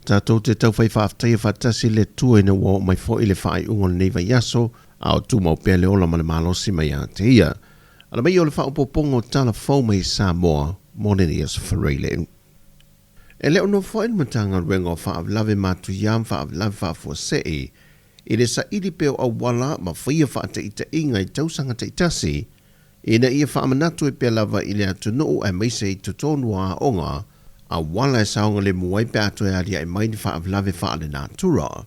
Tatou te taufai faafetaia faatasi le Atua ina ua oo mai foi le faaiuga o lenei vaiaso, a o tumau pea le ola ma le malosi mai ia te Ia. Ala mai o le faaopoopoga o tala fou mai Samoa mo lenei aso Faraile. E le o nofoai le Matagaluega o Faalavelave Matuia ma Faalavelave Faafuasei i le saili pea o auala ma faia faataitaiga i tausaga taitasi ina ia faamanatu ai pea lava i le atunuu aemaise i totonu o aoga auala e saogalemu ai pe a toe aliae mai ni faalavelave faalenatura.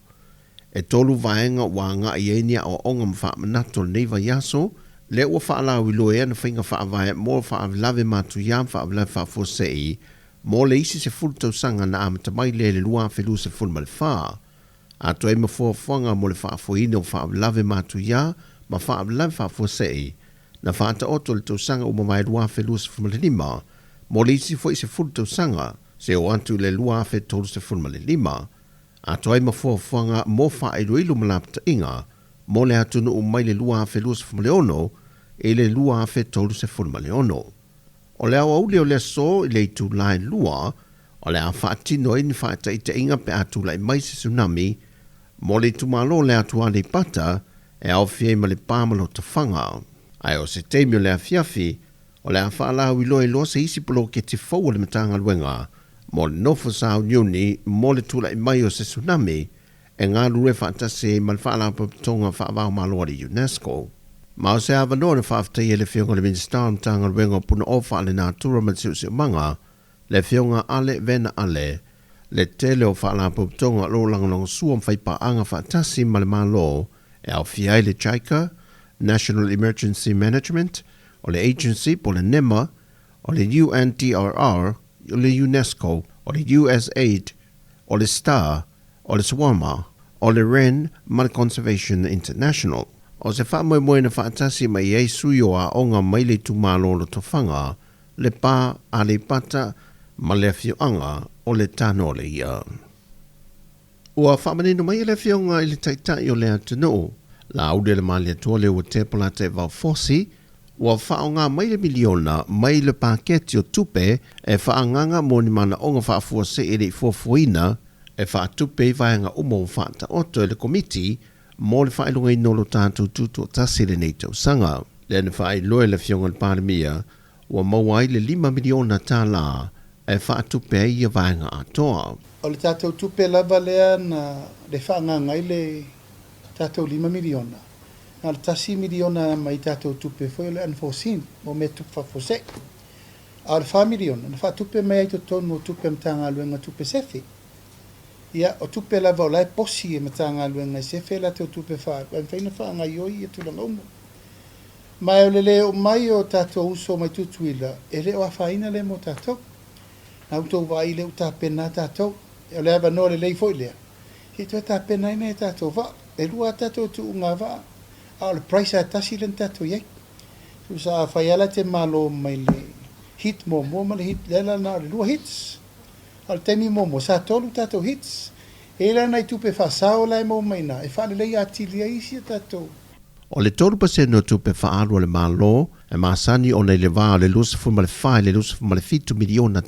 E tolu vaega ua agai ai ni aoaoga ma faamanatu o lenei vaiaso, lea ua faalauiloa ana faiga faavae mo faalavelave matuia ma faalavelave faafuasei mo le isi 10 tausaga na amata mai lea i le 2024. Atoa ai ma fuafuaga mo le faafoeina o faalavelave matuia ma faalavelave faafuasei na faataoto i le tausaga ua mavae 2025 mo le isi foi 10 tausaga seia oo atu i le 2035. Atoa ai ma fuafuaga mo faailoilo ma lapataiga mo le atunuu mai le 2026 i le 2036. O le aoauli o le aso i le itula e 2, o le a faatino ai ni faataitaiga pe a tulai mai se tsunami mo le itumalo o le atu Aleipata e aofia ai ma Lepa ma Lotofaga. Ae o se taimi o le afiafi, o le a faalauiloa se isi poloketi fou a le Matagaluega mo le nofo sauniuni mo le tulai mai o se tsunami e galulue faatasi ai ma le Faalapotopotoga Faava-o-Malo a le UNESCO. Ma o se avanoa na faafetaia e le Afioga i le Minisita o le Matagaluega o Punaoa Faalenatura ma le Siosiomaga, le Afioga Ale Vena Ale, le tele o faalapotopotoga o lo o lagolagosua ma faipaaga faatasi ma le Malo e aofia ai le JICA, National Emergency Management, o le Agency po o le NEMA, o le UNDRR, o le UNESCO, o le USAID, o le star, o le SWAMA, o le ren ma le Conservation International. O se faamoemoe na faatasi mai ai sui o aoga mai le itumalo o Lotofaga, Lepa, Aleipata ma le afioaga o le Tanoaleia. Ua faamanino mai e le Afioga i le Taitai o le atunuu, Laaulialemalietoa Leuatea Polataivao Fosi, ua faaaoga mai le miliona mai le paketi o tupe e faaagaaga mo ni manaoga faafuasei e le i fuafuaina e faatupe ai vaega uma ua faataoto e le Komiti mo le faailogaina o lo tatou tutoatasi i lenei tausaga. Lea na faailoa e le Afioga i le Palemia ua maua ai le $5 miliona e faatupe ai ia vaega atoa. O le tatou tupe lava lea na le faaagaaga ai le tatou $5 miliona, na o le $1 miliona mai tatou tupe foi o le unforeseen, mo mea tupu faafuasei. A o le $4 miliona, na faatupe mai ai i totonu o tupe a Matagaluega tupe sefe. Ia, o tupe lava o la e posi e Matagaluega e sefe latou tupe faaalu, ae mafai ona faagaoioi ia tulaga uma. Ma o le le oo mai o tatou uso mai Tutuila, e le o afaina lea mo tatou. Na outou vaai lea ua tapena tatou. O le avanoa lelei foi lea, se i toe tapena ai nai a tatou vaa. E lua lava tatou tuuga vaa, a o le price lava e tasi lea na tatou i ai. Tusa afai lava la e te malo mai le heat muamua ma le heat, lea la na o le lua heats. A o le taimi muamua, sa tolu tatou heats. E i ai la nai tupe faasao la e maua mai i ina e faaleleia atili ai isi a tatou. O le 3% o tupe faaalu a le Malo e masani ona i le va o le $24 i le $27 miliona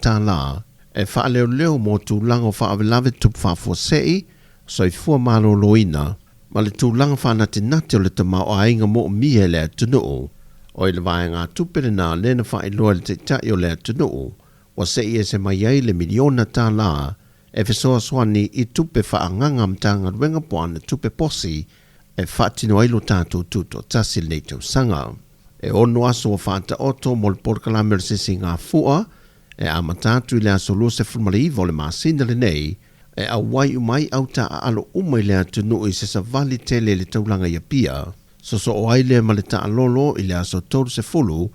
e faaleoleo mo tulaga o faalavelave tupu faafuasei, soifua maloloina, ma le tulaga faanatinati o le tamaoaiga moomia e le atunuu. O i le vaegatupe lena lea na faailoa e le Taitai o le atunuu ua se'i ese mai ai le miliona tālā e fesoasoani i tupe faaagaaga a Matagaluega po o ana tupe posi e faatino ai lo tatou tutoatasi i lenei tausaga. E ono aso ua faataoto mo le polokalame o le sisigafua e amata atu i le aso 29 o le masina lenei e auai uma ai au taaalo uma i le atunuu i se savali tele i le taulaga i Apia. Sosoo ai lea ma le taalolo i le aso 30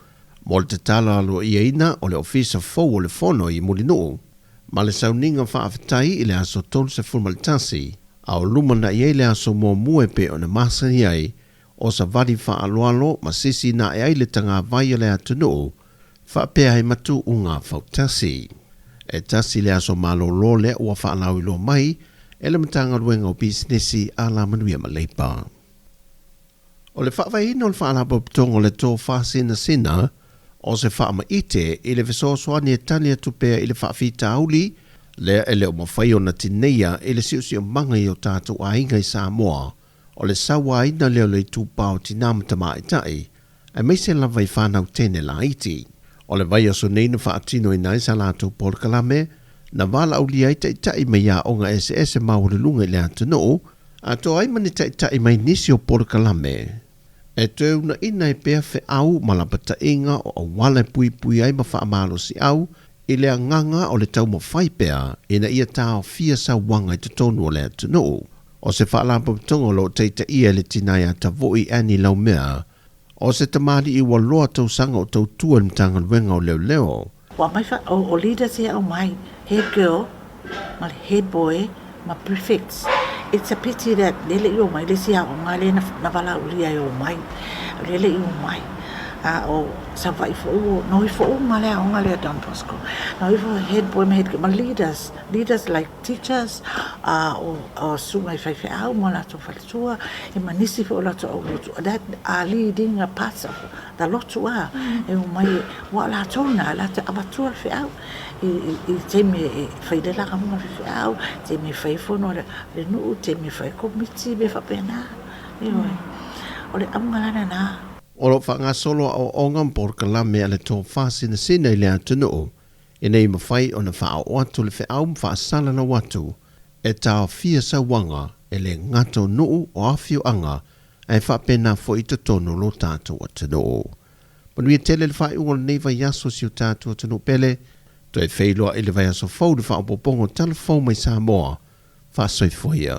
mo le tatala aloaiaina o le Ofisa Fou o le Fono i Mulinuu ma le sauniga faafetai i le aso 31, a o lumanai ai le aso muamua e pei ona masani ai o savali faaaloalo ma sisi na ae ai le tagavai o le atunuu faapea ai ma tuuga fautasi. E tasi le aso malolo lea ua faalauiloa mai e le Matagaluega o Pisinisi, Alamanuia ma Leipa. O le faavaeina o le Faalapotopotoga o le Tofa Sinasina o se faamaite i le fesoasoani e tali atu pea i le faafitauli lea e le o mafai ona tineia i le siosiomaga i o tatou aiga i Samoa, o le sauaina lea o le itupa o tinā ma tamaitai, aemaise lava i fanau teine laiti. O le vaiaso nei na faatinoina ai sa latou polokalame, na valaaulia ai taitai mai aoga eseese maualuluga i le atunuu, atoa ai ma ni taitai mai nisi o polokalame e toe uunaina ai pea feau ma lapataiga o auala e puipui ai ma faamalosiau i le agaga o le taumafai pea ina ia taofia sauaga i totonu o le atunuu. O se faalapotopotoga o lo o taitaia e le tina ia Tavui Annie Laumea, o se tamalii ua loa tausaga o tautua i le Matagaluega o Leoleo. Ua aumai fa, o, o leaders ia aumai, head girl ma le head boy ma prefects. It's a pity that lea le i omai le isi aoga lea na, na valaaulia e omai. Lea le i omai. A o Savaii foi ua na o ifo uma le aoga lea Don Bosco. Na o ifo head boy ma head girl ma leaders, leaders like teachers, a o, o susuga i faifeau ma latou faletua, e ma nisi foi o latou au lotu, that are leading a parts of the lotu a, e omai, ua o latou na, latou te avatua le feau i, i, i taimi e fai le lagamuga faifeau, taimi e fai fono a le, le nuu, taimi e fai komiti, mea faapena. Ioe. O le auga la lena. O lo o faagasolo aoaoga ma polokalame a le Tofa Sinasina i le atunuu, ina ia mafai ona faaoo atu le feau ma faasalalau atu e taofia sauaga e le gata o nuu o afioaga ae faapena foi i totonu o lo tatou atunuu. Manuia tele le faaiuga o lenei vaiaso si o tatou atunuu pele, toe feiloai i le vaiaso fou i le faaopoopoga o Tala Fou mai Samoa. Faasoifua ia.